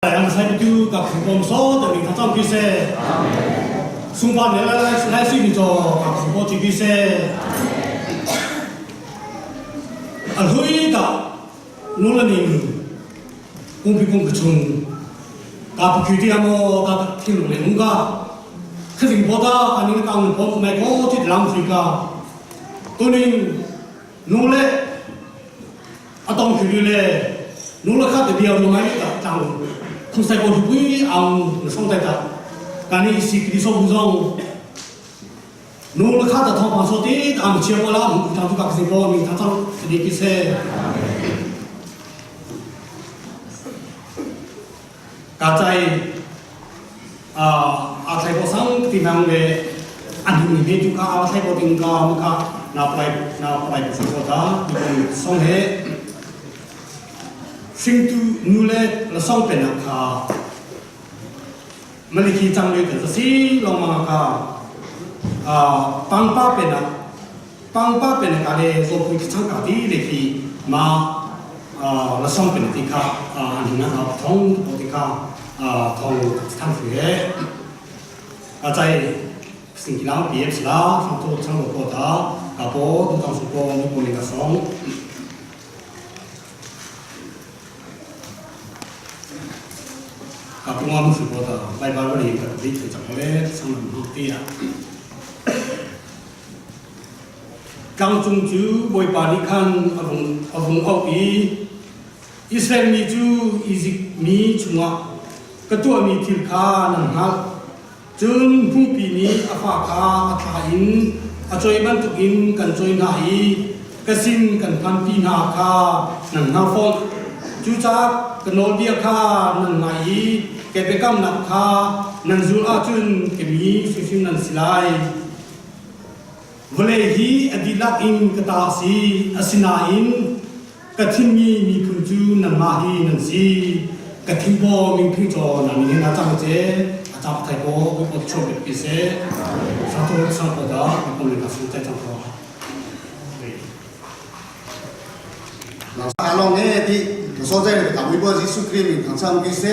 Ang sai tu ka khupom so de ming thang pi se. Sungpa ne la lai si mi cho ka khupo chi pi se. A hui ta nu la ning kung pi kung chung ka pu khi ti amo ka thil le nung ka khazing po ta aning ka ngun pom mai ko chi lam phi ka tunin nu le atong khi le nu le kha te bia lu mai ta tang khung sai ko pui ang song tai ta kani si kri so bu zong nu le kha ta thong pa so ti ang chia ko la mu tang tu ka si bo mi tang tang ni ki se ka chai a a thlai bo sang ti nang le an hung ni tu ka a thlai bo ding ka mu ka na plai na plai bu so ta ni song he singtu nu le la song pe na kha maliki chang le ta si long ma ka a pangpa pe na pangpa pe na ka le zo pui chang ka ti le khi ma la song pe na ti kha an hung na thong ko ti kha thong thang he a chai sing kilang pm sla thang to chang ko ta ka po tu tang su ko ni ko ni ka song ka punga mu su ko ta bai ba ri ka ri chang le sang nam hu ti ya Tlangcung cu Bawipa nih khan a vung a vung auh i Israel mi cu Izipt mi chungah ka tuahmi thil kha nan hngalh. Cun hmuhpi nih a fa kha a thla in a choi bantukin kan choi hna i ka sin kan phanpi hna kha nan hngal fawn. Cucaah ka nawlbia kha nan ngai i ka biakamnak kha nan zulh ahcun ka mi hrimhrim nan si lai. Vawlei hi a dihlak in ka ta a si, asinain ka thimmi miphun cu nangmah hi nan si. Ka thim paw mingphing caw na min hin a cang ce, a cang thai paw ka pot chuak pi se. Sang sang po da mi pom le ka su tai cang ko. 阿龙呢的，所在的大微波耶稣基督名堂上去说，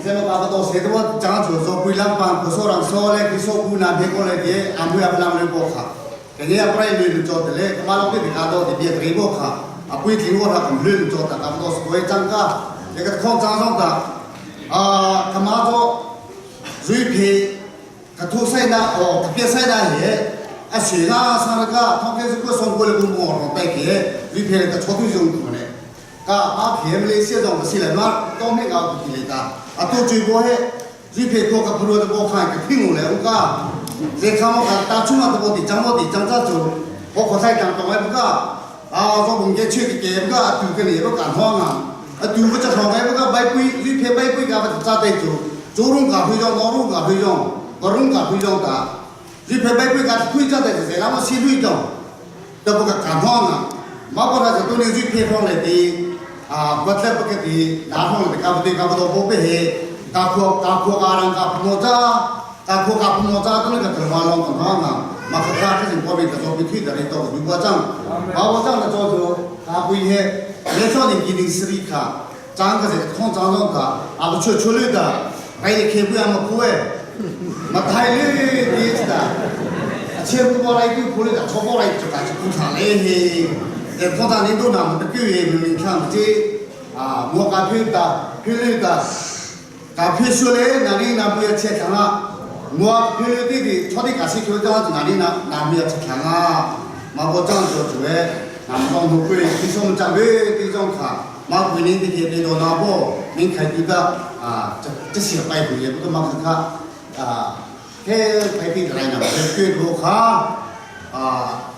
这么大个多些多，讲就说归两班，不说人说嘞，不说姑娘别过来的，俺不要不让人过卡，人家不来人做的嘞，他妈老给他多的别给过卡，啊不一定我他们人做的，他们都是会涨价，那个矿涨上的，啊他妈做水平，他土塞那哦，他别塞那也。啊，水啊，上那个，他开始过送过来公公，带给，水平个草堆中可能。 ka ma phem le se dong si le ma to me ga ku le ta a to chui bo he ri phe ko ka phro de bo kha ka phing le u ka ze kha mo ka ta chu ma to bo ti chang bo ti chang cha chu bo kho sai chang tong ai bu ka a zo bung ge che ke ke bu ka tu ke ne bu ka thong a a tu bu cha thong ai bu ka bai pui ri phe bai pui ka ba cha te chu chu rung ka hui jong no rung ka hui jong ko rung ka hui jong ta ri phe bai pui ka pui cha te ze la mo si lui jong တပုကကံဟောင်းမဘောရာတူနေကြီးဖေဖောင်းလေဒီအာဘတ်လက်ပကတိနာဟောင်းလေကပတိကပတော့ဘောပေဟေကာခောကာခောအာရံကာဖမောဇာကာခောကာဖမောဇာတနကတဝါလောင်းကဟောင်းမခခါတဲ့ဘောပေကတော့ပိခိတရေတော့ဒီဘောချံဘာဘောချံတော့ဆိုကာပွေဟေလေစောနေကိဒီစရိခာချန်ကစေခေါချန်တော့တာအဘချွချွလေတာအဲ့ဒီခေပွေမခွဲမထိုင်လေဒီစတာ 切不过来就过来的，超过来就感觉工厂嘞嘿，在工厂里头呢，我们就业明明看不见啊，我咖啡的，啡绿的，咖啡说嘞，哪里那不要切糖啊？我啡绿的的，超的咖啡就这样子，哪里那那不要切糖啊？嘛我这样做做诶，那么讲都贵，你说我们长辈这种卡，嘛贵年的些的都拿不，您开觉得啊，这这些白贵也不都嘛看看啊。 he phai pi rai na he ke ro kha a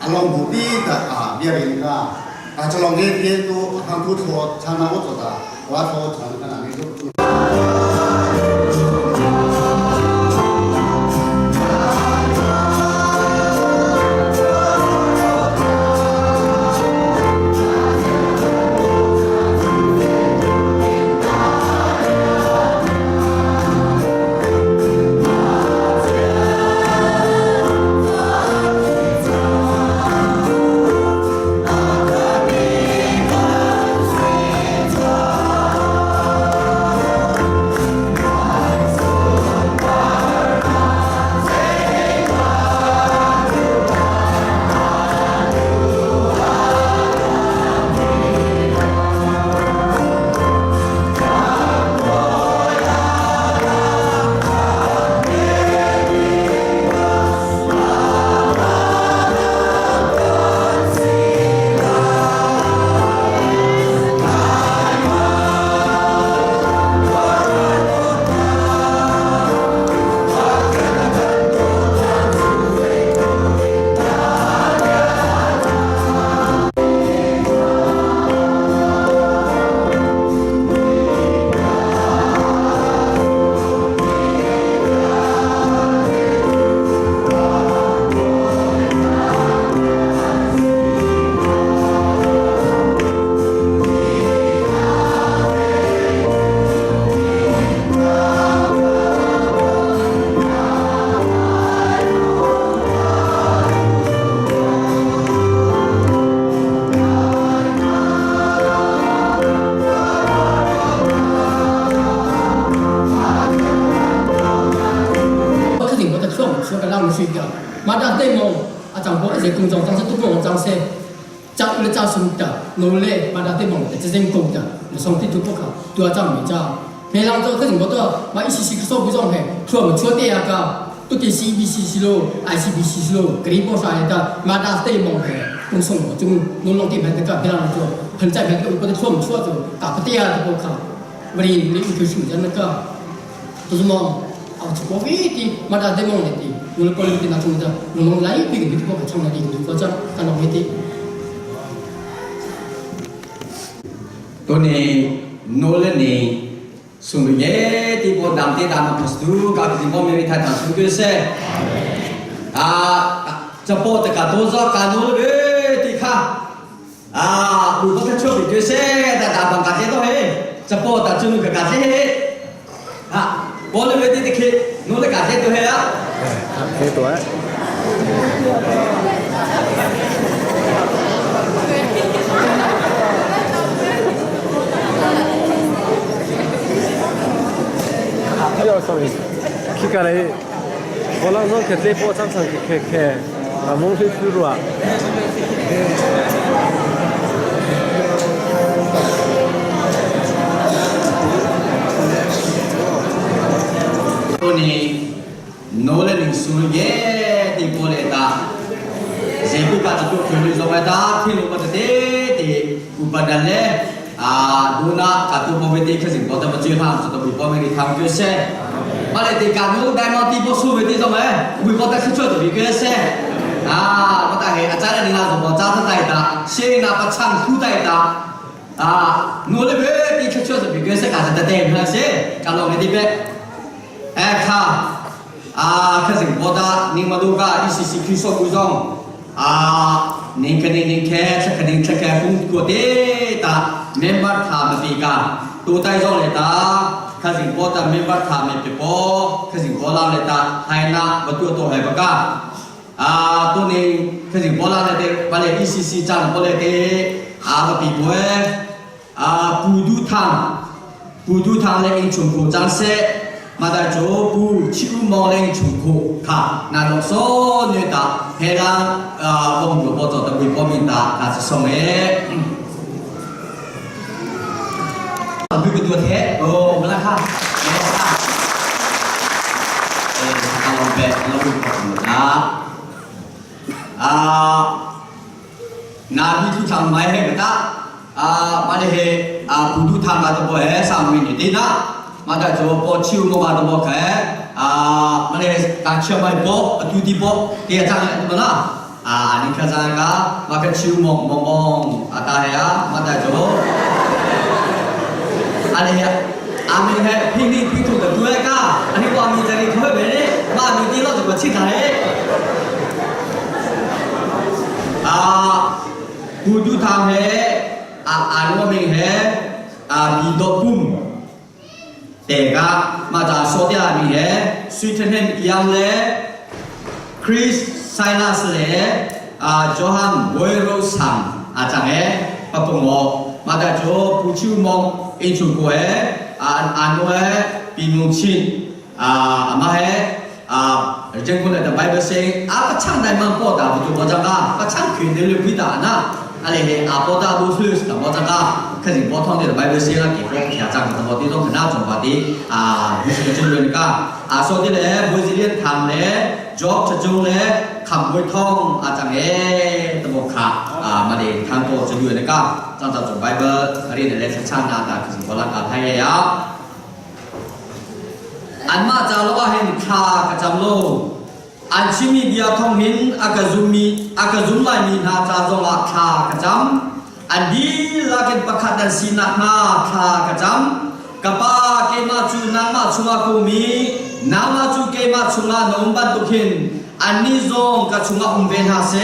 along bu ti ta a bia rin ka a chalong ge ke tu hang thu tho chan na wo to ta wa tho chan ka na ni tu. Africa ma da te mo a chang bo je kung jong chang se tu bo chang se chang le cha sum ta no le ma da te mo te jeng kong ta le song ti tu po kha tu a chang mi cha 没人做，可是我都嘛一时时说不中嘿，出我出地啊个，都给 CBC 是咯，ICBC 是咯，格里波啥的，马达对蒙嘿，公送我就农农地盘这个别人做，很在盘个我的出我出就打不掉的不靠，我的你就是那个，就是么，啊，就我为的马达对蒙的的，我们过来的那种的，农农来一个的不可冲的，我讲干农的。 ตัวนี้โนเลนี่สุงเยที่บดำที่ดำมาสตูกับที่บ่มีวิธีทางสุกุเซอ่าจะปอตะกาตัวซอกาโนเลที่ค่ะอ่าดูก็จะช่วยไปเซแต่ดาบังกาเจตัวเฮจะปอตะจุนกกาเจเฮฮะบอลเวที่ที่โนเลกาเจตัวเฮอ่ะ thế tuổi 去隔离，我那时候去这波长长去去去，啊，蒙去去路啊。 ตัวนี้โนเลนิงสุเยที่โปเลตาเซกุกาจะตัวคือจงไว้ตาที่ลงมาเตตีอุปดันเลอ่าดูนะกาตัวโมเวตีคือสิ่งก็จะมาจื้อห้ามจะต้องมีพ่อไม่ได้ทำคือเซ่มาเลยตีการนู้นได้มาตีโบสู้เวตีจงไว้อุปดันคือช่วยตัวมีคือเซ่อ่ามาแต่เห็นอาจารย์นี่นะสมบูรณ์จ้าท่านใดตาเชนะประชันคู่ใดตาอ่าโนเลเวตีคือช่วยตัวมีคือเซ่กาจะเต็มเลยเซ่การลงในที่เป็ 哎卡，啊，可是我的你们都个一时时去说古装，啊，你肯定你开，吃肯定吃开，工作的哒，member 他们比个，都带上来哒，可是我的 member 他们别包，可是我拉来哒，还那我多多还不个，啊，都你可是我拉来的，把来一时时涨过来的，啊个比不啊，不都汤，不都汤来因全部涨些。มาแต่โจปูชิวมองเลงชุมคูค่ะนาลงโซเนตาเฮรังอ่าวงอยู่ปอจอตะวีปอมิตาอาจจะส่งเอดูเป็นตัวเทสโอ้มาแล้วค่ะมาแล้วค่ะเออเอาลองแบบเราดูก่อนนะอ่านาที่ทุกทางไม่ให้กันตาอ่ามาเลยเฮอ่าผู้ดูทางมาตัวเฮสามวินิตีนะ มาแต่ตัวปอชิวมาตัวแค่อ่ามาเลยการเชื่อไม่ปอดูดีปอเดี๋ยวจังเลยตัวละอ่านี่คือจังกะมาเป็นชิวมองมองมองอ่าตายอ่ะมาแต่ตัวอะไรเนี่ยอามีแค่พี่นี่พี่ถูกกับตัวก้าอันนี้ความมีใจนี่เขาไม่เป็นนี่มามีที่เราจะมาชิดไหนอ่ากูดูทางเฮอ่าอ่านว่ามิงเฮอ่ามีดอกปุ่ม แต่ก็มาจากโซเดียมีเฮสวีเทนยังเลคริสไซลัสเลอ่าจอฮันเวโรซัมอาจารย์เฮปะปงโอมาจากโจผู้ชิวมองอินชุกัวเฮอ่าอันโนเฮปีมุชินอ่าอามาเฮอ่าเจ้าคนเลยแต่ไบเบิลเซงอาปะช่างได้มันปอดาบุตุบอจังกาปะช่างขืนเรื่องพิดานะอะไรเฮอาปอดาบุสุสตบอจังกา可是我通的ไบเบิลเซง啊，给我听讲的我啲拢很那种话的啊，不是这样个啊，所以咧，每一年谈咧，job 这种咧，คำไว้ท่องอาจารย์เอ๋ตบกขาอ่ามาเด็ทางตัวจะอยู่ในก็จังจะจบไบเบิลเรียนในเลชั่นนาตาคือสิ่งโบราณการไทยอ่ะอันมาจาลว่าเห็นคากระจำโลอันชิมีเบียทองหินอากาซุมีอากาซุมลายมีนาจาจงละคากระจำอันดีลากินประคัดดันสีนักนาคากระจำกะปาเกมาจูนามาชุมากูมีนามาจูเกมาชุงานมบันตุขินอันนี้ซงกะชุงะอุมเวนหาเซ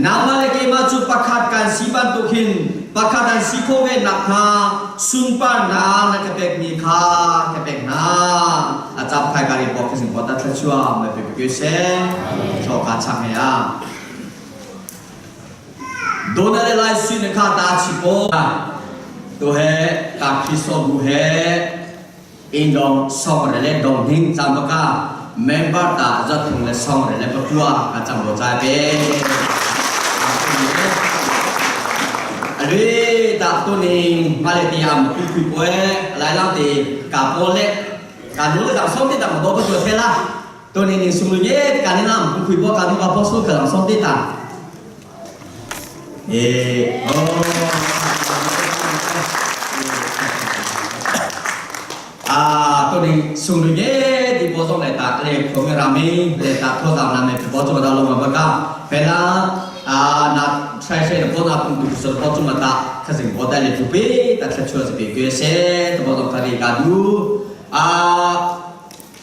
นามาเลเกมาจูประคัดกันสีบันตุขินประคัดดันสีโคเวนักนาสุนปานานะกะเปกมีคากะเปกนาอาจารย์ไทยการีบอกคือสิ่งปอตัดชัวไม่เป็นเกษชอกาชังเฮียโดนอะไรไล่สุนข้าตาชิโปตัวเฮกาคิโซบูเฮอินดองซองอะไรดองหิงจำปะกา Member ta zat thung le song re le pakua ka chang bo chai pe. Alui ta tu ning male ti am kui kui poe lai lang ti ka po le ka nu le dang som ti dang bo ko tu the la tu ning ning sung lu ye ka ni nam kui kui po ka nu ka po su ka dang som ti ta e oh 啊，都你送你耶，啲波中嚟打，你同嘅拉面嚟打拖上拉面，波中打龙马不搞，别啦啊，那拆卸的波那碰都是波中嘛打，可是我带你不必，但是确实别个些，波中他的干路啊。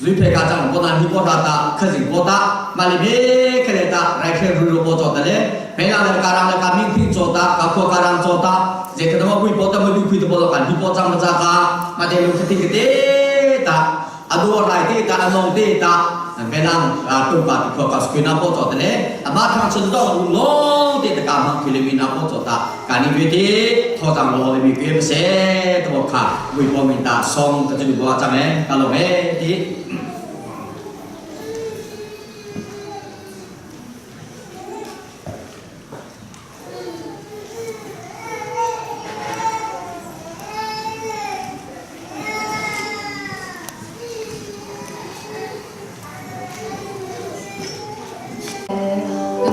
瑞佩家长波那尼波达达，可是波达，马里别克雷达，来克鲁鲁波做的嘞，没让人家让人家明天做达，搞破家人做达，这个他妈会波达没对亏的波到干，尼波长不长噶，马这路肯定个的达，阿多来的达，阿农的达，没让啊东巴的破搞是那波做的嘞，阿马汤吃到乌龙的的干嘛，克里米那波做达，干你别的，托长罗的米别不些，都卡，微波米达松，这就波长哎，打龙哎的。 Ka.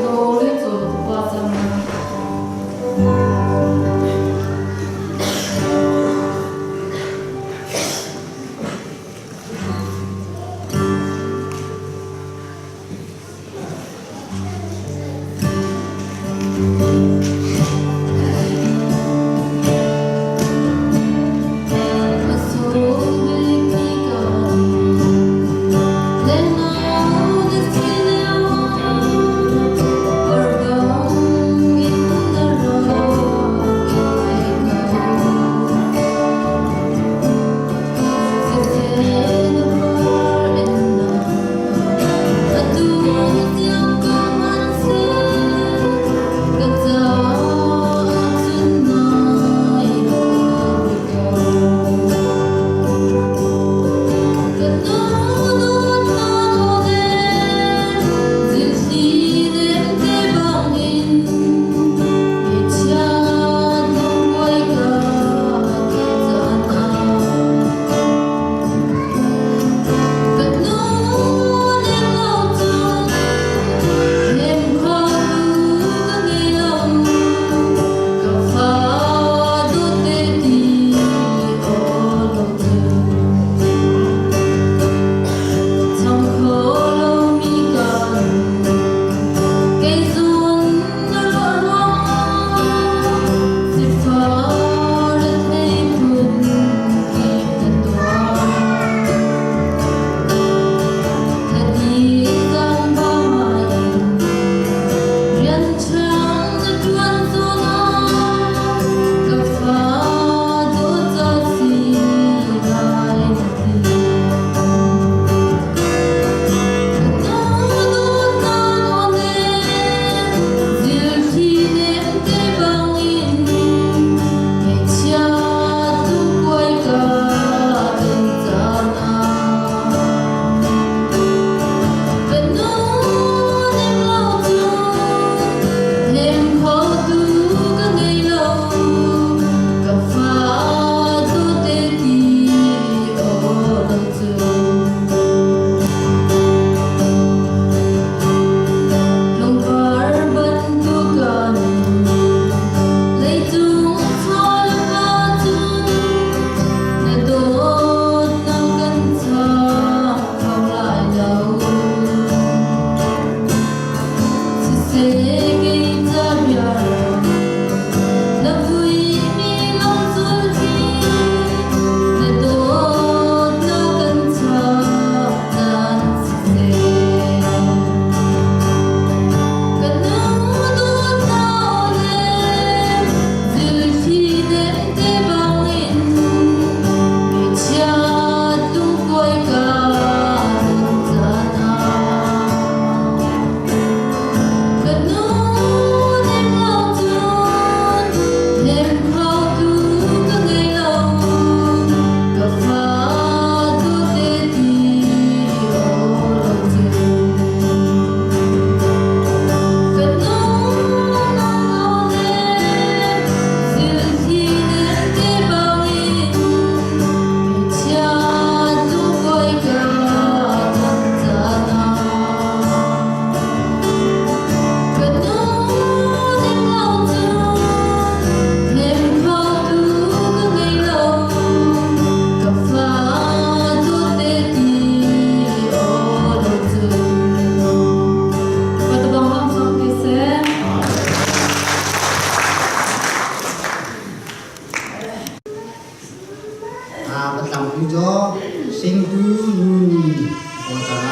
Hringtu nu ni ko cang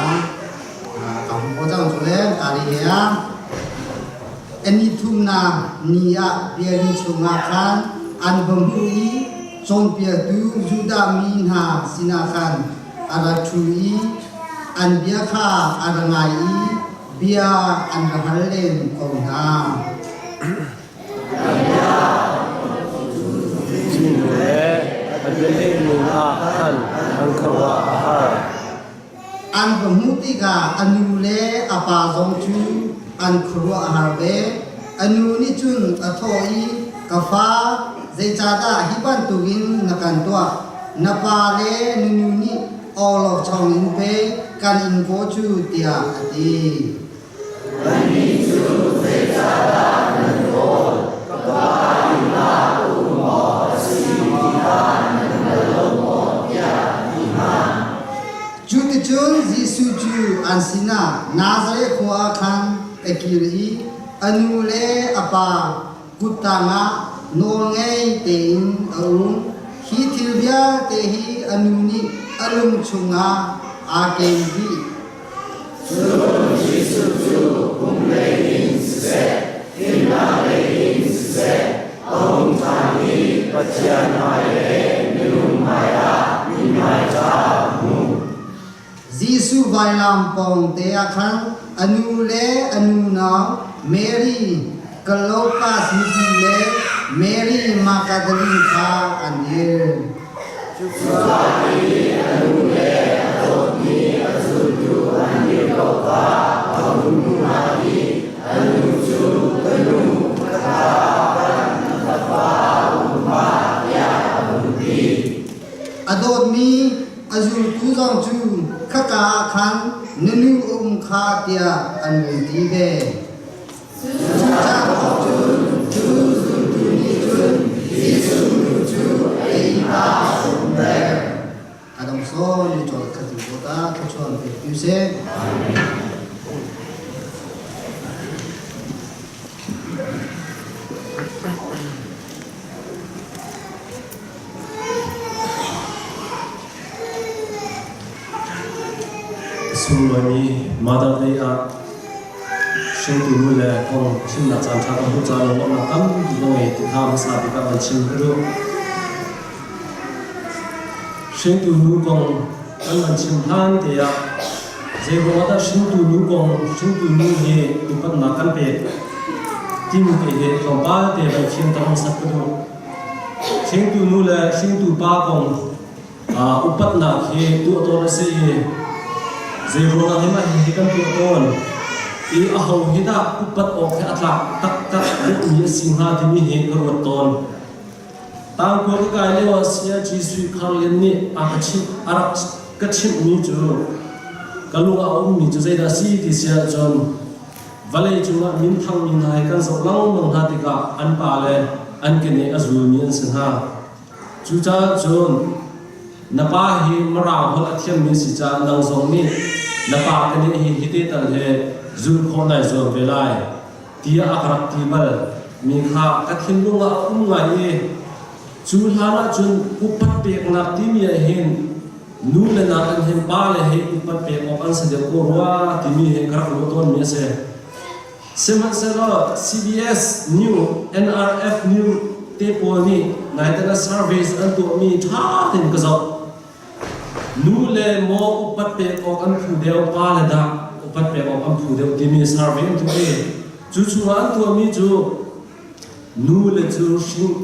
ka hmu ko cang cu le kari he ah ani thumnak ni ah biakinn chungah khan an va hmuh i cawnpiaktu Judah mi hna sinah khan a ra ṭhu i an bia kha a ra ngai i bia an ra hal len ko hna. Cin le a bialehning ah khan an khuaruah a har. An va hmuh tikah a nu le a pa zong cu an khuaruah a har ve. A nu nih cun a thawh i, Ka fa, zeicahdah hi bantukin na kan tuah? Na pa le na nu nih awlokchong in pei kan in kaw cu, tiah a ti. Nannih cu zeicahdah nan kawl? Ka Pa inn ah ka um awk a si ti kha nan hngal lo maw? tiah a ti hna. Cuticun Jesuh cu an sinah Nazareth khua ah khan a kir i a nu le a pa kut tangah nawlngei tein a um. Hi thil vialte hi a nu nih a lung chungah aa ken dih. Cun Jesuh cu kum lei in siseh, thimnak lei in siseh, a hung ṭhan i Pathian hmai le minung hmaiah mithmai ṭha a hmu. Jesuh vailam pawng te ah khan a nu le a nunau Mary, Klopas nupi le Mary Magdalene kha an dir. Cucaah i a nu le a dawtmi a zultu an dir ko kha a hun hmuh hna i a nu cu, Ka nu, ka ṭa, na fa a um hlah, tiah a hun ti. A dawtmi a zultu zong cu khaka ah khan na nu a um kha tiah an vun ti ve. Cucaah cun cu zultu nih cun Jesuh nu cu a innpa a umter. A dong sawn ni cawl khat in kawt ah thluachuah pe tu seh. Sunglawi Mother Day ah hringtu nu le kong chimnak caan ṭha kan hmuh caah lawmhnak tampi ka ngei ti kha hmasa bik ah van chim ka duh. Hringtu nu kong kan van chim hlan te ah zeiruangah dah hringtu nu kong hringtu nu hi upatnak kan pek timi te hi tlawmpal te van fianter hmasat ka duh. Hringtu nu le hringtu pa kong upatnak hi tuah tawn a si i zeiruangah hi mah hihi kan tuah tawn i aho hi dah upat awk hi a tlak taktak deuhmi a si hnga timi hi ka ruat tawn. Tangkua ka kai lio ah Saya Sui Khar Lian nih a ka chimh a rak ka chimhmi cu ka lung ah a ummi cu zeidah a si ti si ahcun vawlei cungah minthangmi hna hi kan zoh lengmang hna tikah an pa le an keneh a zulmi an si hna. Cucaah cun na pa hi Mirang holh a thiammi si caah nang zong nih na pa keneh hi hite tal he zul khawh nai zuam ve lai tiah a ka rak ti bal mi kha ka thinlung ah a um ngai i cu hlan ah cun upat peknak timi ah hin nu le nakin hin pa le hi upat pek awk an si deuh ko rua timi hi ka rak ruah tawnmi a si. Sihmanhsehlaw CBS New, NRF New te pawl nih naitan ah surveys an tuahmi ṭha tein ka zoh. Nu le maw upat pek awk an phu deuh, pa le dah upat pek awk an phu deuh timi survey an tuah i cu chungah an tuahmi cu nu le cu hring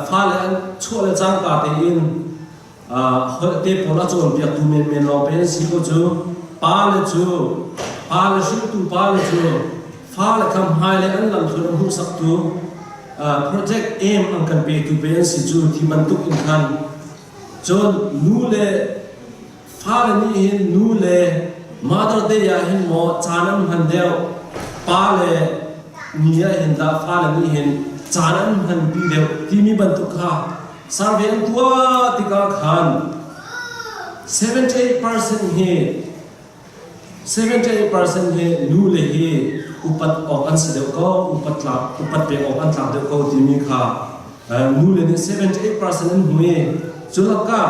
fale an chuah le cangka tein holh te pawl a cawnpiaktu menmen lawng pe an si ko cu pa le cu pa le hringtu pa le cu fale kha hmailei an lamthluan a hmuhsaktu project aim an kan petu pe an si cu ti bantuk in khan cun nu le fale nih hin nu le Mother Day ah hin maw caan an hman deuh pa le ni ah hin dah fale nih hin caan an hman pi deuh timi bantuk kha Survey an tuah tikah khan 78% hi 78% hi nu le hi upat awk an si deuh ko upat tlak upat pek awk an tlak deuh ko timi kha nu le nih 78% an hmu i cu lakah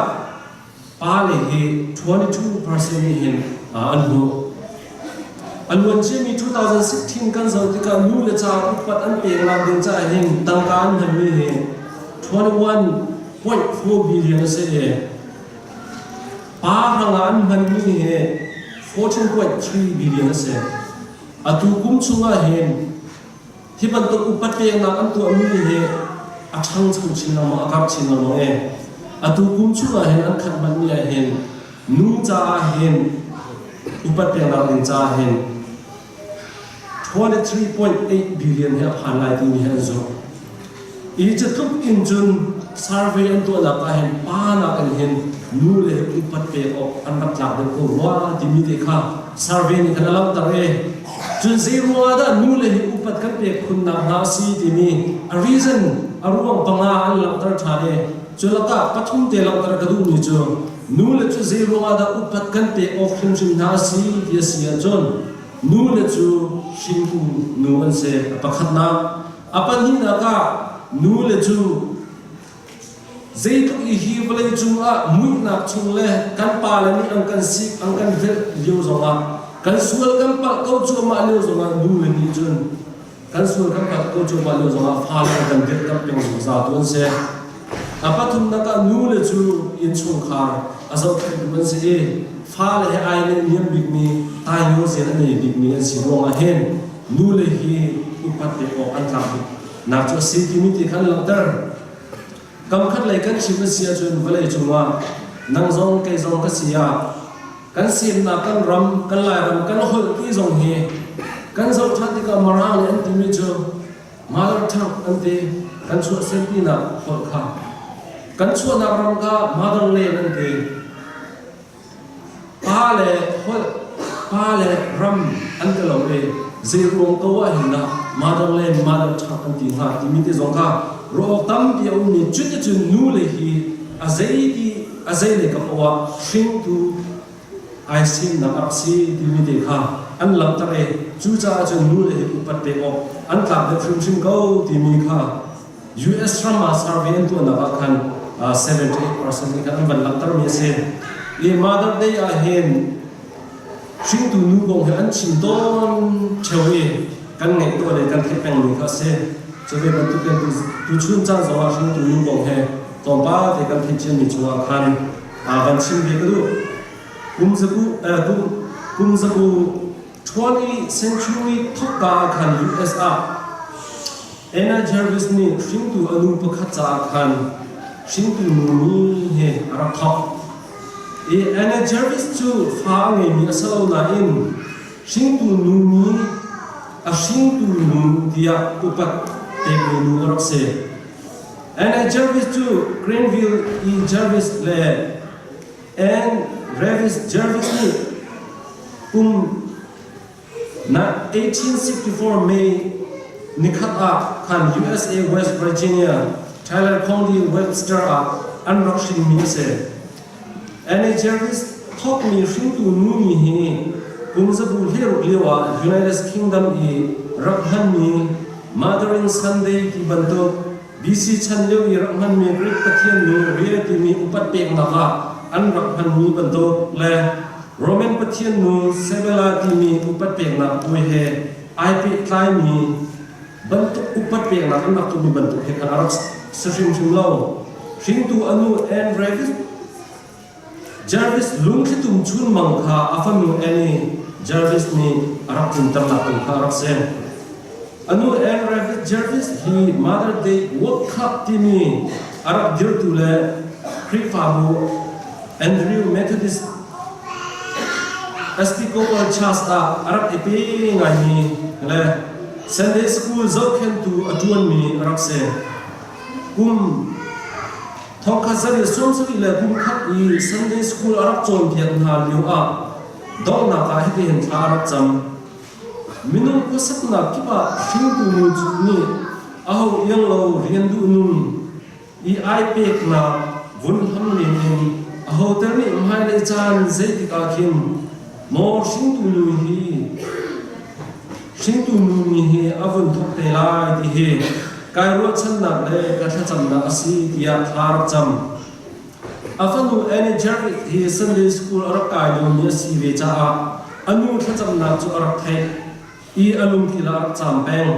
pa. Pa le hi 22% nih hin an hmuh. A luanciami 2016 kan zoh tikah nu le ca upat an peknak ding caah hin tangka an hmanmi hi 21.4 billion a si i pa hrangah an hmanmi hi 14.3 billion a si. Atu kum chungah hin hi bantuk upat peknak an tuahmi hi a ṭhangcho chin lengmang, a karh chin lengmang i atu kum chungah hin an khat hmanmi ah hin nu caah hin upat peknak ding caah hin 23.8 billion hi a phan lai timi hi an zumh. I catluk in cun survey an tuahnak ah hin pa nakin hin nu le upat pek awk an rak tlak deuh ko rua timi te kha survey nih khan a langhter i cun zei ruangah dah nu le hi upat kan pek khunnak hna a si timi a reason a ruang panga an langhter ṭhan i cu lakah pathum te langhter ka duhmi cu nu le cu zei ruangah dah upat kan pek awk hrimhrim hna a si ti a si ahcun nu le cu hringtu nu an si a pakhatnak. A pahnihnak ah nu le cu zeitluk i hi vawlei cungah muihnak chung le kan pale nih an kan sik an kan velh lio zongah kan sual kan palh ko cuahmah lio zongah nu le nih cun kan sual kan palh ko cuahmah lio zongah fale an kan dirhkamh peng zungzal tu an si. A pathumnak ah nu le cu innchungkhar a zohkhenhtu an si i fale he ai neihniam bikmi taingo zian a nei bikmi an si ruangah hin nule hi upat pek awk an tlak bik nak cu a si timi ti kha an langhter. Kam khat lei kan chim a si ahcun vawlei cungah nang zong kei zong ka si ah kan semnak kan ram kan Lairam kan holh ti zong hi kan zoh ṭhan tikah Mara nih an timi cu mother tongue an ti, kan chuahsempinak holh kha kan chuahnak ram kha motherland an ti. Pa le holh, pa le ram an ka lo i zeiruang ko ah hin dah motherland, mother tongue an ti hnga timi te zong kha ruah awk tampi a ummi. Cuticun nu le hi a zei ti a zei lei ka poah ah hringtu ai semnak a rak si timi te kha an langhter i cucaah cun nu le hi upat pek awk an tlak deuh hrimhrim ko timi kha US ram ah survey an tuahnak ah khan 78% nih khan an van langhtermi a si. I Mother Day ah hin hringtu nu kong hi an chim tawn ṭheo i kan ngeih tuah le kan theih pengmi kha a si. Cu ve bantukin tuchun caan zongah hringtu nu kong he tlawmpal te kan theih ciami chungah khan van chim ve ka duh. Kum zabu kum kum zabu 20th century thawkka ah khan US ah Anna Jarvis nih hringtu a nu pakhat caah khan hringtu nu ni he a rak thawk. I Anna Jarvis cu fa a ngeimi a si lo nain hringtu nu ni a hringtu nu tiah upat pekmi nu a rak si. Anna Jarvis cu Granville E. Jarvis le Ann Ravis Jarvis nih kum 1864 May nikhat ah khan USA West Virginia Tyler County Webster ah an rak hrinmi a si. Annie Jarvis thawkmi hringtu nu mi hi kum zabu hleiruk lio ah United Kingdom i rak hmanmi Mothering Sunday ti bantuk BC chan lio i rak hmanmi Greek pathian nu Rhea timi upat peknak ah an rak hmanmi bantuk le Roman pathian nu Cybele timi upat peknak puai he ai pehtlaimi bantuk upat peknak an rak tuahmi bantuk he khan a rak si hrimhrim lo. Hringtu a nu Anne Ravis Jarvis lungthlitum chunmang kha a fanu Annie Jarvis nih a rak tlunternak tu kha a rak si. A nu Anne Ravis Jarvis hi Mother Day World Cup timi a rak dirtu le Khrihfabu Andrew Methodist Episcopal Church ah a rak i pe ngaimi le Sunday School zohkhenhtu a ṭuanmi a rak si. Kum thongkhat zarih sawmsarih le kum khat i Sunday School a rak cawnpiak hna lio ah donghnak ah hitihin thla a rak cam. Minung khuasaknak kip ah hringtu nu nih aho iang lo rian duh nun i ai peknak vun hlam len in ahote nih hmailei caan zeitik ah khin maw hringtu nu hi hringtu nu mi hi a vun thawk te lai ti hi kai ruahchannak le ka thlacamnak a si tiah thla rak cam. A fanu Annie Jarvis hi Sunday School a rak kai liomi a si ve caah a nu thlacamnak cu a rak theih i a lungtli ah a rak caam peng.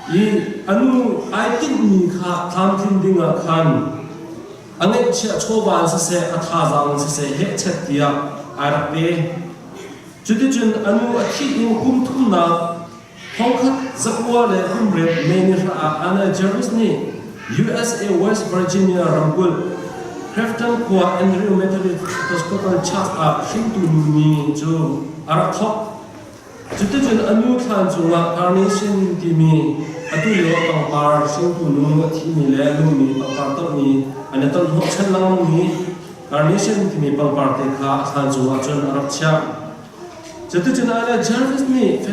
I a nu ai tinhmi kha tlamtlin dingah khan a ngeihchiah chawva in siseh a thazaang in siseh hehchet tiah ai rak pe. Cuticun a nu a thih in kum thumnak thongkhat zakua le kum riat May ni hra ah Anna Jarvis nih USA West Virginia ramkulh Crafton khua Andrew Methodist Episcopal Church ah hringtu nu ni cu a rak thawk. Cuticun a nu thlaan cungah carnation timi atu lio pangpar hringtu nu a thimi le a nungmi pangpar tohmi an i ton hnawhchan lengmangmi carnation timi pangpar te kha a thlaan cungah cun a rak chiah. Cuticun Anna Jarvis nih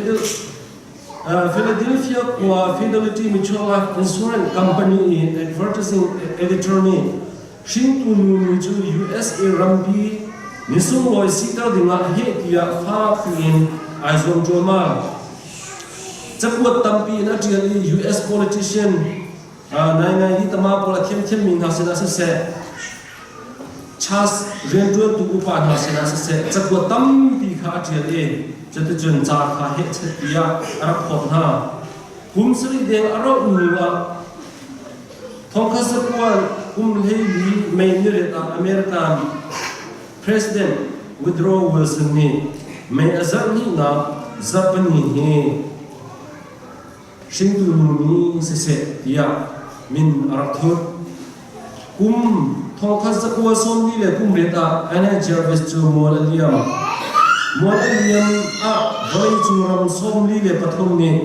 Philadelphia khua Fidelity Mutual Life Insurance Company i advertising editor nih Hringtu nu nu cu USA rampi misunglawi siter dingah heh tiah fak piin ai zuam ṭualmal. Cakuat tampi in a ṭial i US politician naingai hi tama pawl a thiamthiammi hna sinah siseh, Church rianṭuantu upa hna sinah siseh cakuat tampi kha a ṭial i cuticun ca kha hehchet tiah a rak phawt hna. Kum sarih deng a rauh hnu ah Thongkhat zakual kum 14 May niriat ah American President Woodrow Wilson nih May a zarh hnihnak zarhpini hi hringtu nu ni siseh tiah min a rak thut. Kum thongkhat zakual sawmli le kum riat ah Anna Jarvis cu mual a liam. Mual a liam ah vawleicung ram 43 nih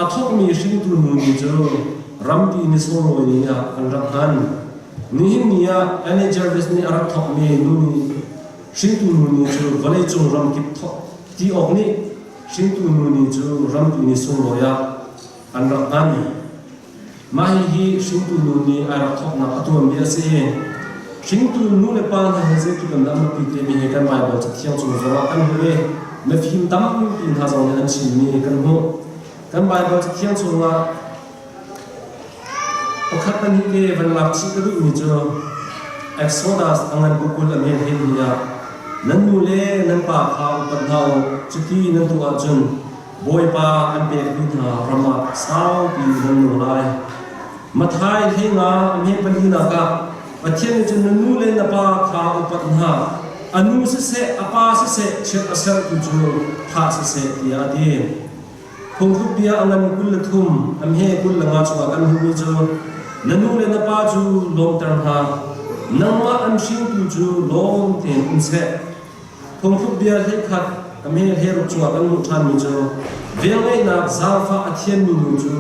a thawkmi hringtu nu ni cu rampi ni sunglawi ni ah an rak hman. Nihin ni ah Annie Jarvis nih a rak thawkmi nu ni hringtu nu ni cu vawleicung ramkip thawk ti awk nih hringtu nu ni cu rampi ni sunglawi ah an rak hman. Mah hihi hringtu nu nih ai rak thawknak a tuanbia a si. Hringtu nu le pa hna hi zeitluk in dah nupi timi hi kan Baibal Cathiang chung zongah kan hmuh i mifim tampi hna zong nih an chimmi kan hmuh. Kan Baibal Cathiang chungah pakhat pahnih te van lak chih ka duhmi cu Exodus a ngan kukul a men hin hi ah nan nu le nan pa kha upat hna u cuti nan tuah ahcun Bawipa an pekmi hna ram ah saupi nan nung lai. Matthai hleinga a hme palinak ah Pathian nih cun na nu le na pa kha upat hna, a nu siseh a pa siseh chiat a sertu cu thah siseh tiah a ti. Phungthluk bia a ngan 23 a hme 25 chungah kan hmuhmi cu na nu le na pa cu lawmter hna, nangmah an hringtu cu lawm tein um seh. Phungthluk bia 11 a hme 16 chungah kan hmuh ṭhanmi cu velngeihnak zaangfah a thiammi nu cu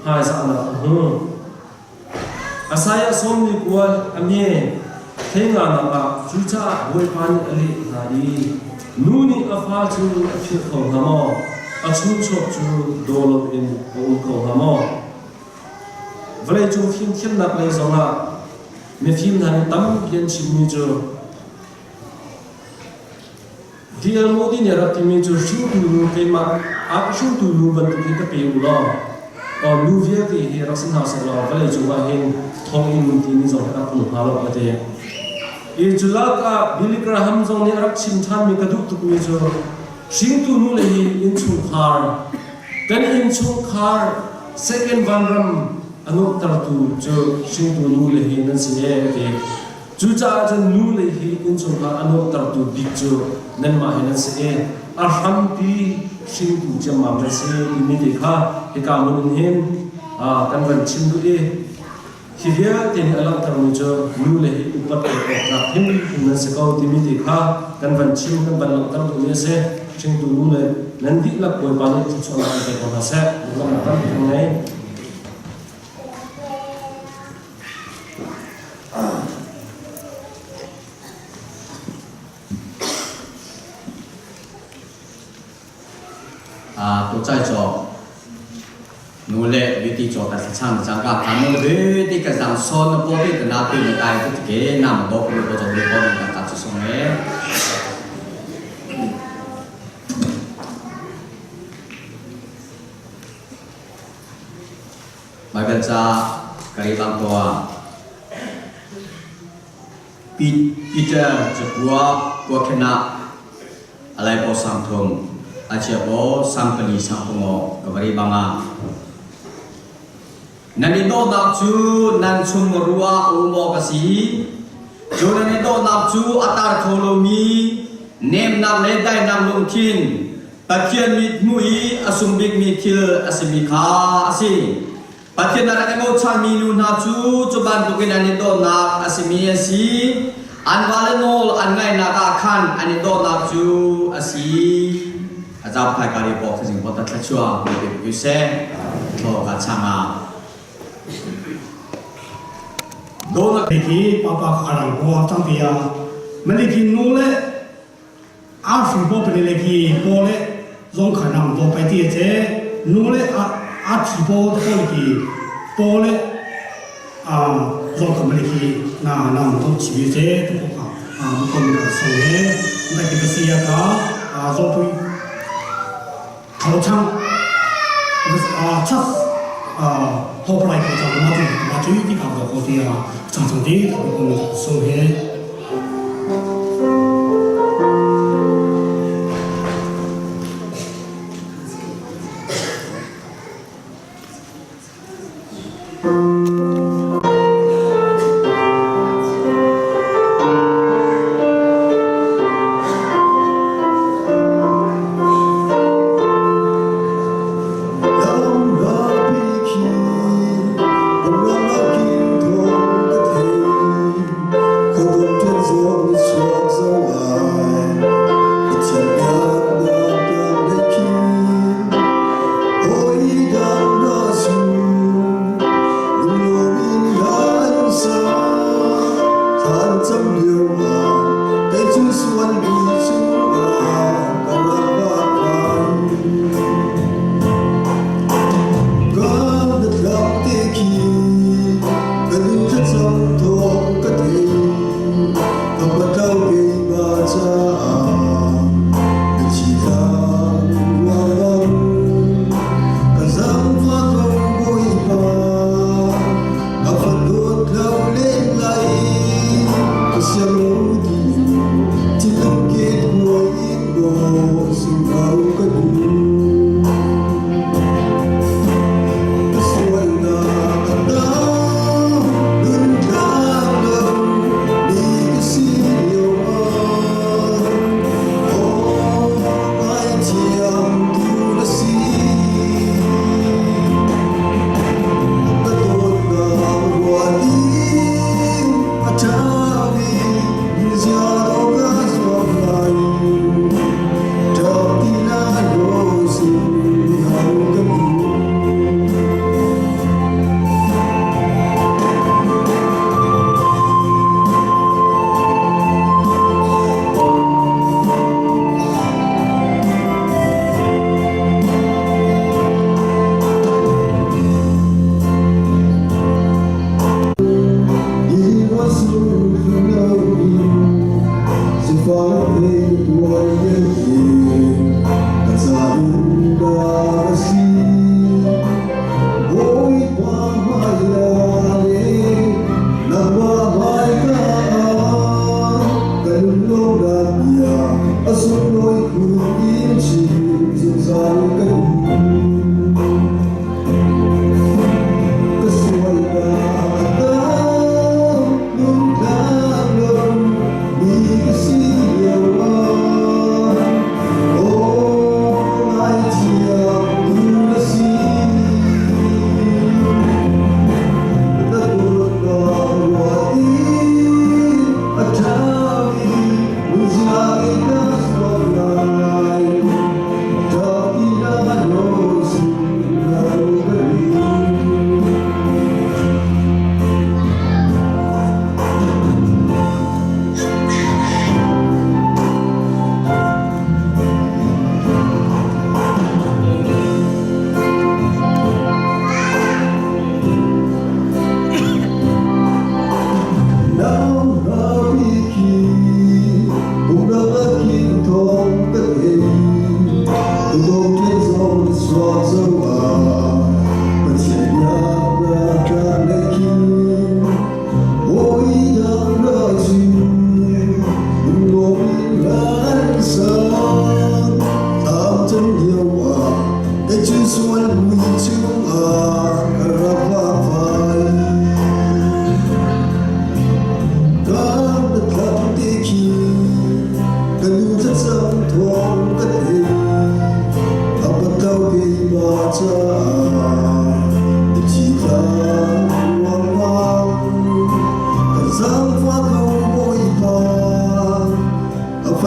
hmaizahnak a hmu. Isaiah 49 a hme hleinganak ah cucaah Bawipa nih a leh hna i nu nih a fa cu a philh kho hnga maw? A chungchuak cu daw loin a um kho hnga maw? Vawleicung fimthiamnak lei zongah mifim hna nih tampi an chimmi cu DL Moody nih a rak timi cu hringtu nu keimah a ka hringtu nu bantuk hi ka pe u law nu vialte hi rak si hna seh law vawlei cungah hin thonginn timi zong hi rak um hnga lo a ti. I cu lak ah Billy Graham zong nih a rak chim ṭhanmi ka duh tukmi cu hringtu nu le hi innchungkhar kan innchungkhar second vanram a nuamhtertu cu hringtu nu le hi nan si e a ti. Cucaah cun nu lei hi innchungkhar a nuamhtertu bik cu nanmah hi nan si i a hrampi hringtu ciammam nan si timi te kha hika hmun in hin kan van chim duh i hi vialte nih a langhtermi cu nu le hi upat pek awk tlak hrimhrim nan si ko timi te kha kan van chim kan van langhter duhmi a si. Hringtu nu le nan dihlak Bawipa nih thluachuahnak in pe ko hna seh. Lawmhnak tampi kan ngei. Tu chai cho nu le beauty cho ta chang chang ka ka nu be ti ka zang son na po ti ka na pi na tai ti ke na ma bo ko ko cho ko ka ta chu song e Baibal ca ka rel bang tuah. Peter cakua kuakhena alai po sang thum achia po sang pali sang pungo kavari banga nan i dawtnak cu nan chung rua um awk a si cu nan i dawtnak cu a tar kho lomi nemnak le dainak lungthin Pathian mit hmuh i a sung bikmi thil a simi kha a si. Pathian a rak i bochanmi nu hna cu cu bantukin an i dawtnak a simi a si. An vale nawl an ngaihnak ah khan an i dawtnak cu a si. A zau phai ka ri bok thazing bot ta thlachua mi pe ku se tho ka changa. Dona ki papa ka arang ho tang tia mani ki nu le a hri bo pene le ki po le zong kha nang bo pai ti che nu le a a thi bo po le ki po le a zong kha mani ki na nang to chi che tu ko kha a mu ko mi kha so he na ki ba sia ka a zo pui thau chang a chas a ho plai ko chang ma tu ma tu ti ka ko ti a chang chang ti ko ko mi so he.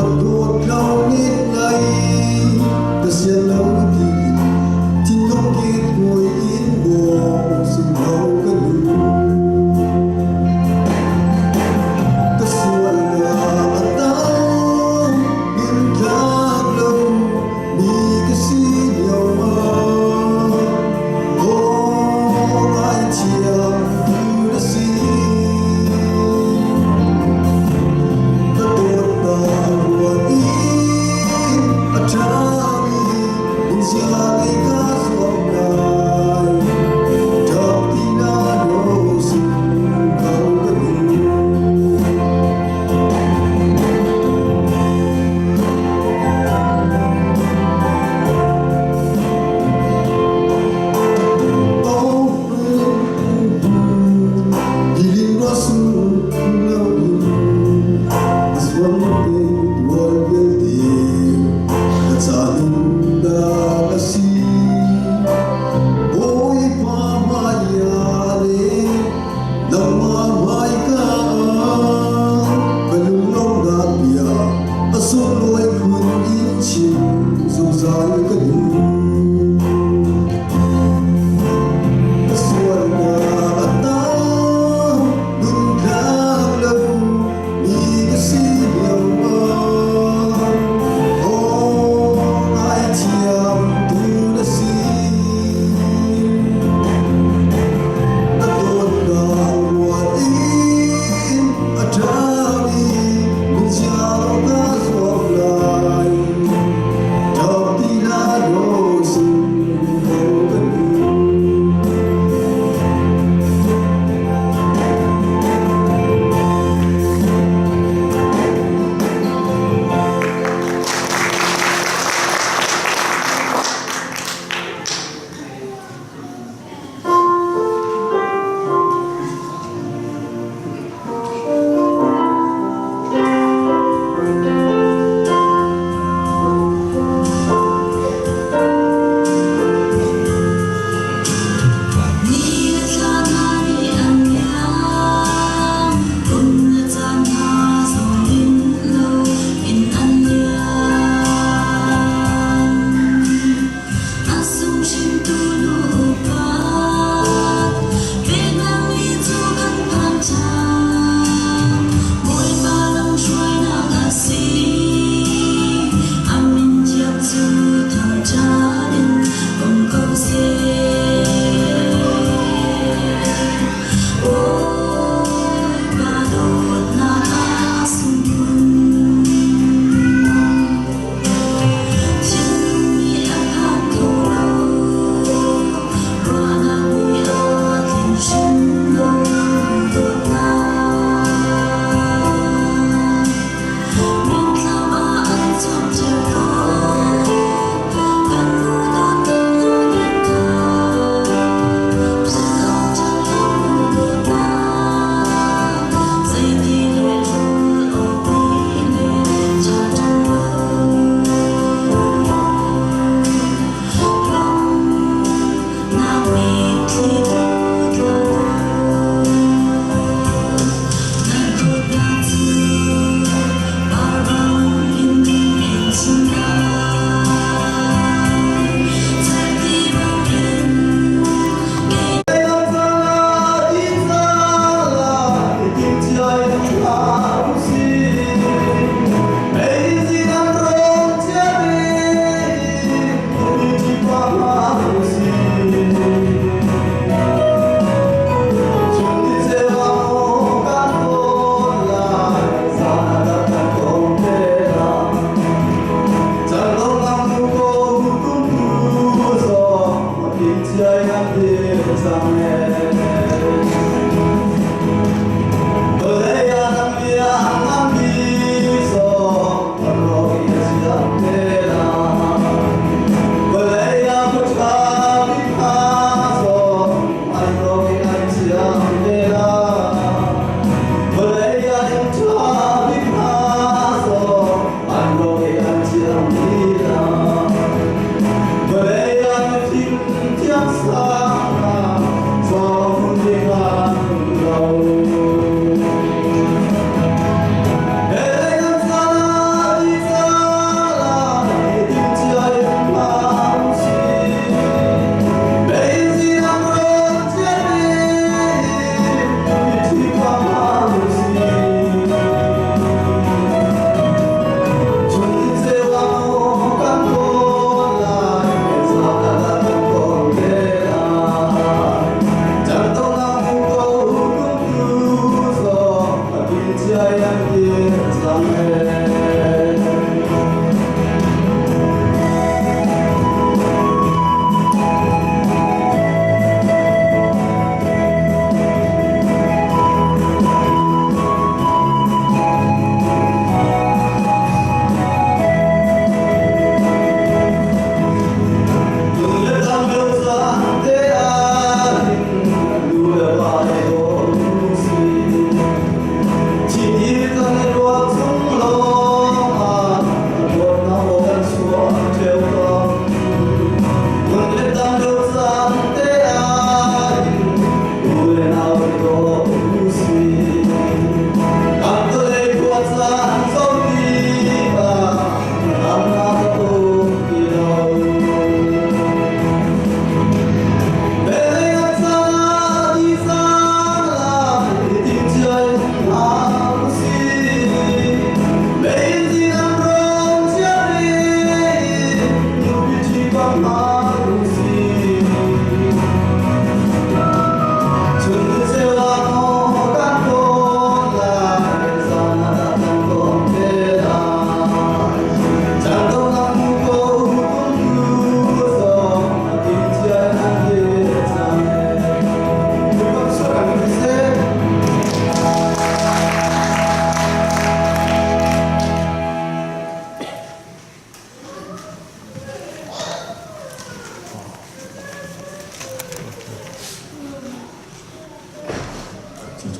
Dawt lo nih lai ka sian lo tiin thinlung kit ngoi in bawm sin lo ka nu. Ka sualnak a tam tlak lo mi ka si lio ah aw ngaithiam tu na si. Ka dawtnak ruat in a ṭhami in zia ngei ka zuam lai. Ṭap ti na lo sin ko ka nu. Sunglawi khun in chim zungzal ka duh. Sualnak a tam nunthlang lo mi ka si lio ah aw ngaithiam tu na si. Na dawtnak ruat in a ṭhami min chia lo ka zuam lai. Ṭap ti hlah.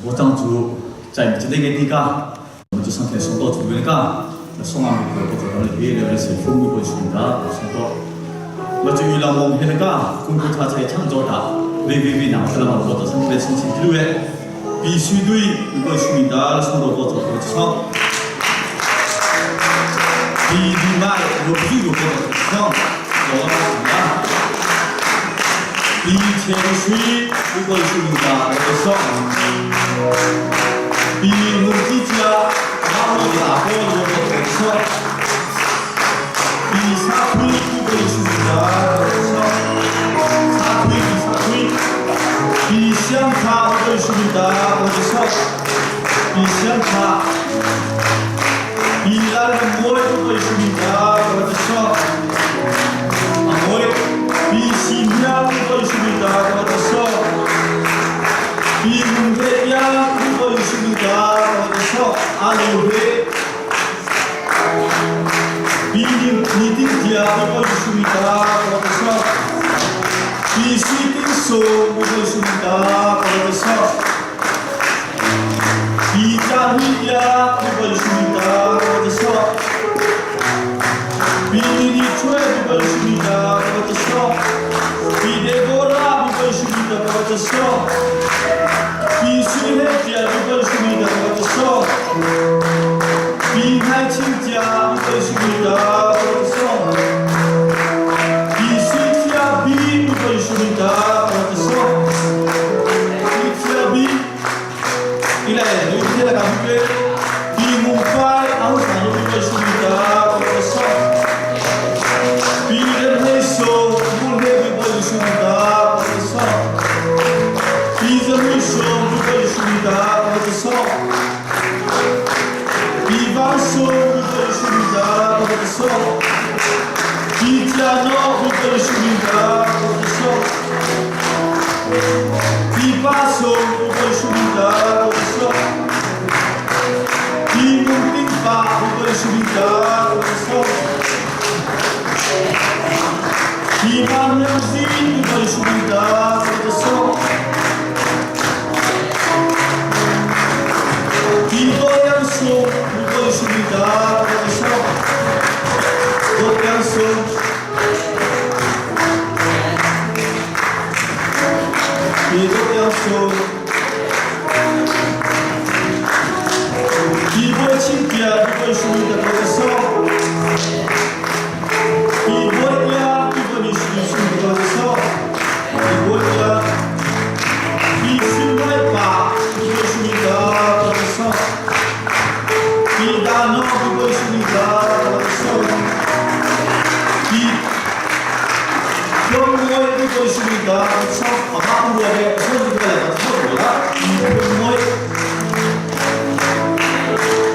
botang chu chai chi de ti ka chu sang the song to chu ka song am ko ko ko le he le se phung ko sin da song to ma chu ila mong he ka kung ku tha chai chang jo ta vi vi vi na la ma ko to sang the song chin lu e 必须对如果是你的送到多少多少，比你买我不是有多少，我啊，比潜水如果是你的多少，比农机家马路大波罗多少，比沙推如果是你的多少，沙推比沙推。比相差不是你的多少，比相差，比那个我不是你的多少，啊我比新娘不是你的多少，比农的呀不是你的多少，阿鲁嘿，比你你的家不是你的多少。比西丁手不会输的，我的手。比加利亚不会输的，我的手。比你的吹不会输的，我的手。比德国拉不会输的，我的手。比西黑家不会输的，我的手。比爱情家不会输的，我的手。比西加比不会输的，我的手。比加比，伊来，你听了讲不？比木快，阿有啥都不会输的，我的手。比人黑手，不黑不会输的，我的手。比人黑手，不会输的，我的手。比方手，不会输的，我的手。比加诺，不会输的，我的手。比巴手，不会输的，我的手。比蒙丁巴，不会输的，我的手。比马良西，不会输的，我的手。比多良手，不会输的，我的手。多良手。比多良手。比波清家，不会输的，我的手。比波呀，不会输的，我的手。比波呀，比新来吧，不会输的，我的手。比大诺，不会输的，我的手。比中国不会输的，我的手。阿妈不会的，说这个来，我错了。比中国。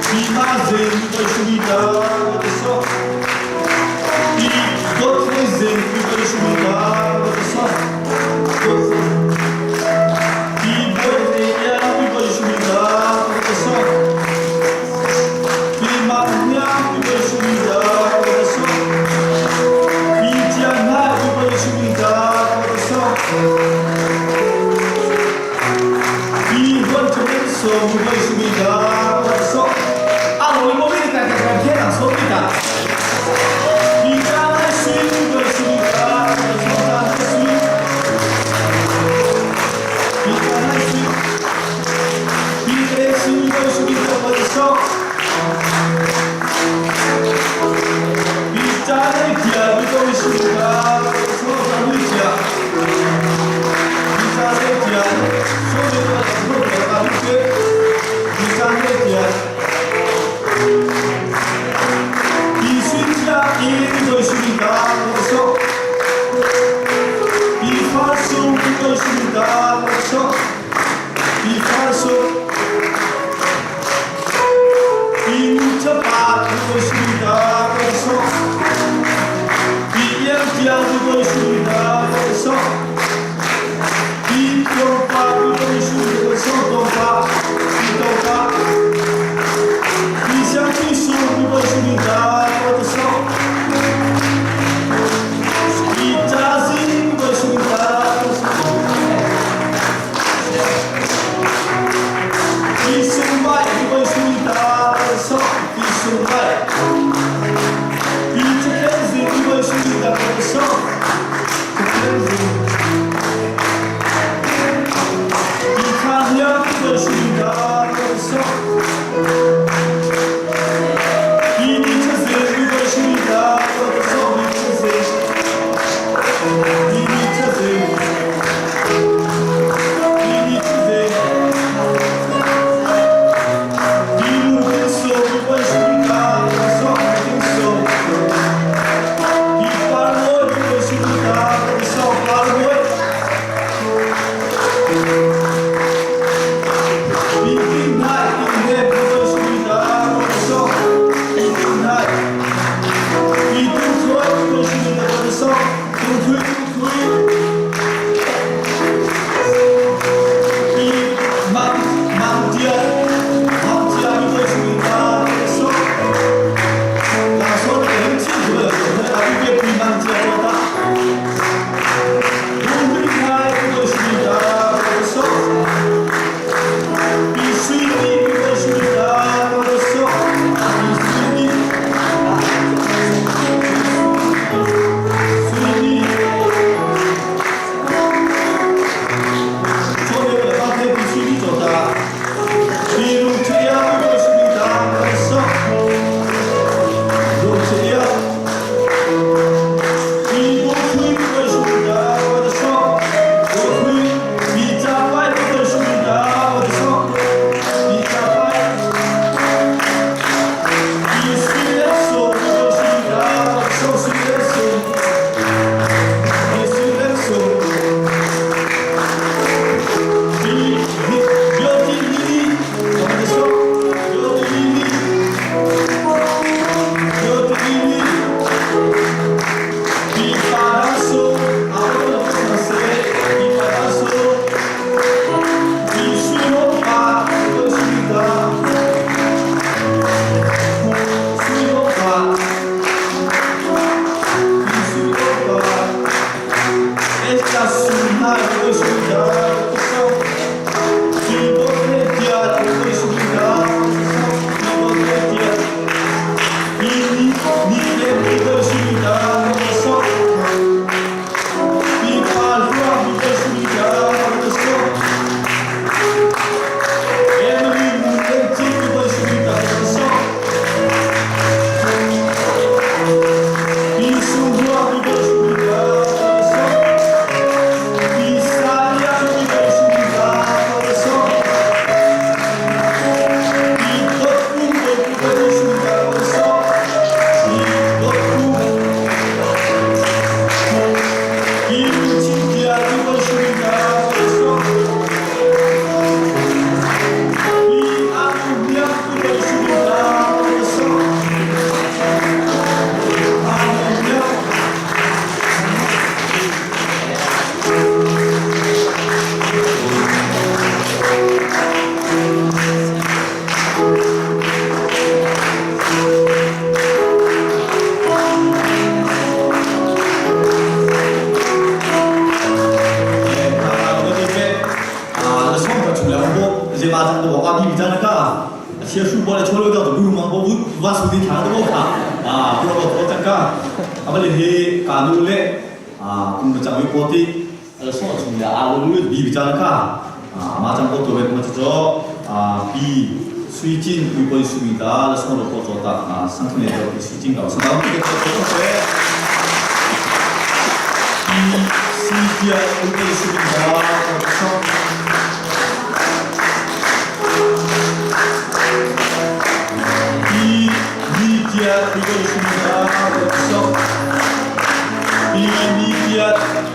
比马贼不会输的，我的手。比多天贼不会输的，我的手。比波贼呀不会输的，我的手。比马娘不会输的，我的手。比江海不会输的，我的手。比火 Ni le People Sumita Sok Pi Pa Hlua People Sumita Sok Emily Mu Len Cin People Sumita Sok Pi Su Hua People Sumita Sok Pi Salia People Sumita Sok Pi Dot Pung People Sumita Sok Pi Dot Pung Pi Chin Kia People Sumita Sok Pi Anu Biak People Sumita Sok Anu Biak.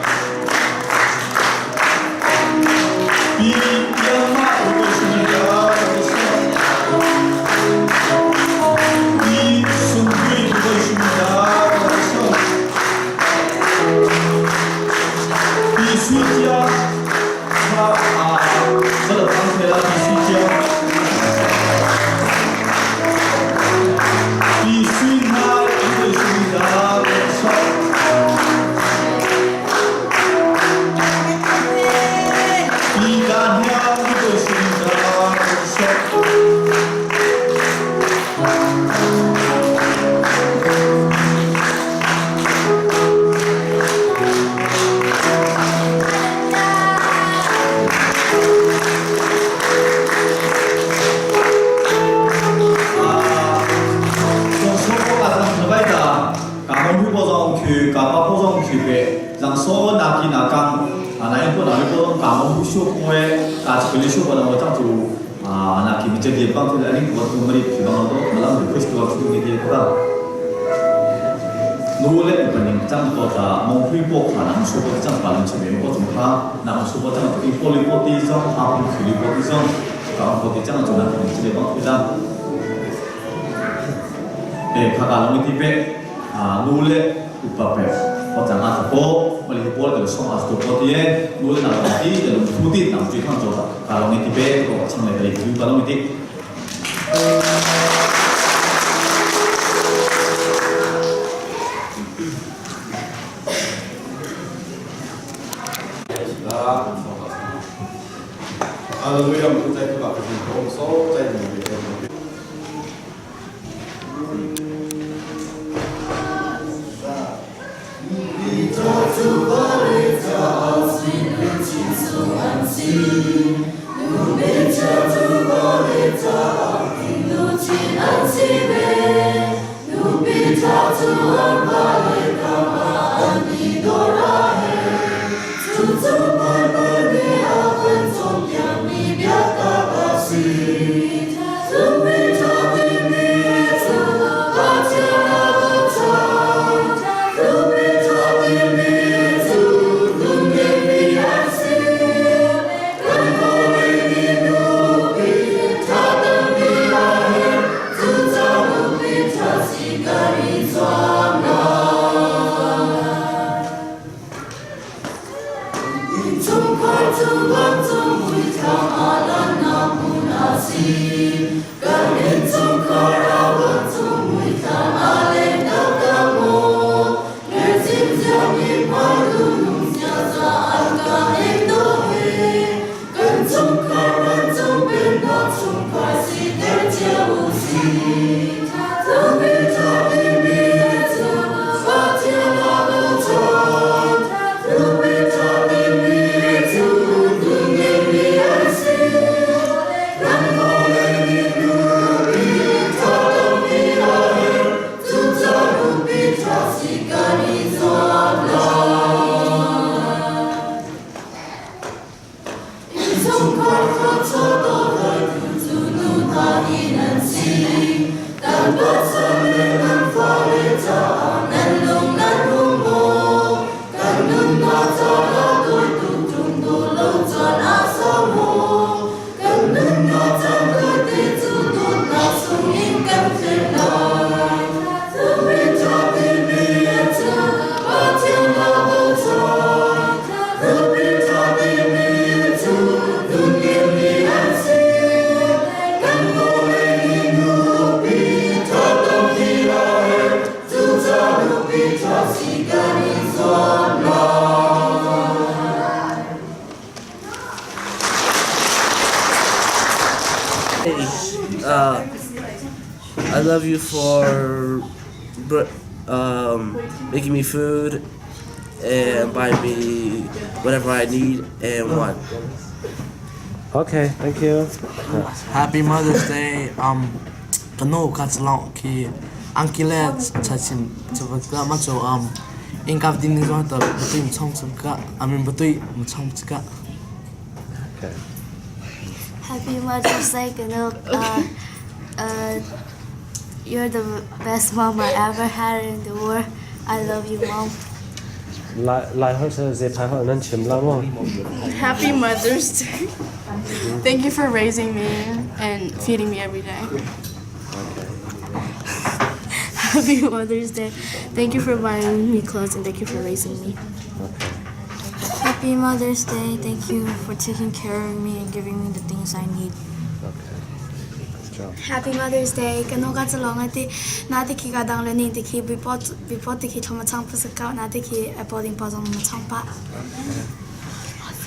love you for making me food and buying me whatever I need and want. Okay, thank you. Happy Mother's Day. Ka nu ka calong khi angki le chachim ka ma cho ingkap din ni zo ta batui chong ka I mean batui chong ka. Okay. Happy Mother's Day, ka nu. You're the best mom I ever had in the world. I love you, mom. Lai holh se zephai holh nan chim la maw? Happy Mother's Day. Thank you for raising me and feeding me every day. Okay. Happy Mother's Day. Thank you for buying me clothes and thank you for raising me. Okay. Happy Mother's Day. Thank you for taking care of me and giving me the things I need. Okay. Good job. Happy Mother's Day. Ka nu ka calong ati na ti khi ka dang le ning ti khi before ti khi thoma chang pa ka na ti khi apple ding pa zong ma chang pa.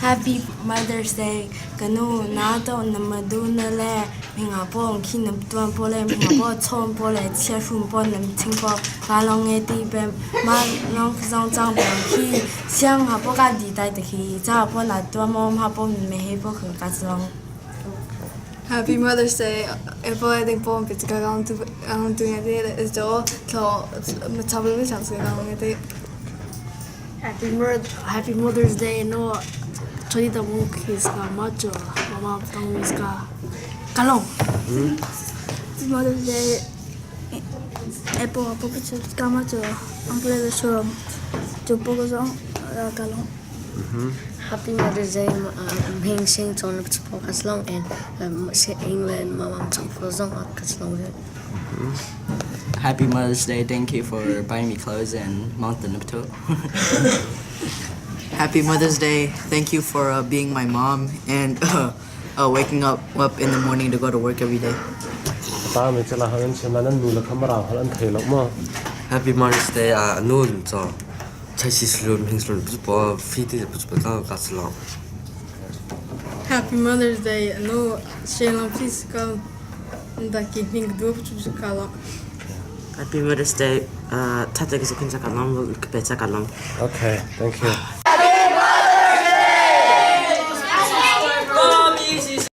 Happy Mother's Day. Ka nu na to na ma du na le mi nga po khi na tuan po le mi nga po chom po le chia shum po nam ching po ka long nge ti pe ma long zong chang po khi siang ha po ka di tai te khi cha po na tua mo ha po me he po ka calong. Happy Mother's Day. Apple ding po pit ka gang tu ang tu nge te is do tlo ma chabul mi chang se gang nge te. Happy Mother's Day. No chodi da mo khis ka ma cho mama tang mis ka kalong. Happy Mother's Day. Apple po pit ka ma cho uncle le so chu po ko zong kalong. Happy Mother's Day. Hing Sing Chong Po Kaslong and England Mama Chong Po Zong Kaslong. Happy Mother's Day. Thank you for buying me clothes and mountain to. Happy Mother's Day. Thank you for being my mom and waking up in the morning to go to work every day. Ta mi chala han chim la nan nu la khamara hal an thei lo mo. Happy Mother's Day. Nun cho chai si slun hing slun pu po fi ti pu po ka ka slong. Happy Mother's Day. No shelam physical ndaki hing du chu kala. Happy Mother's Day. Tata kisa kinsa kalong, kpetsa kalong. Okay, thank you.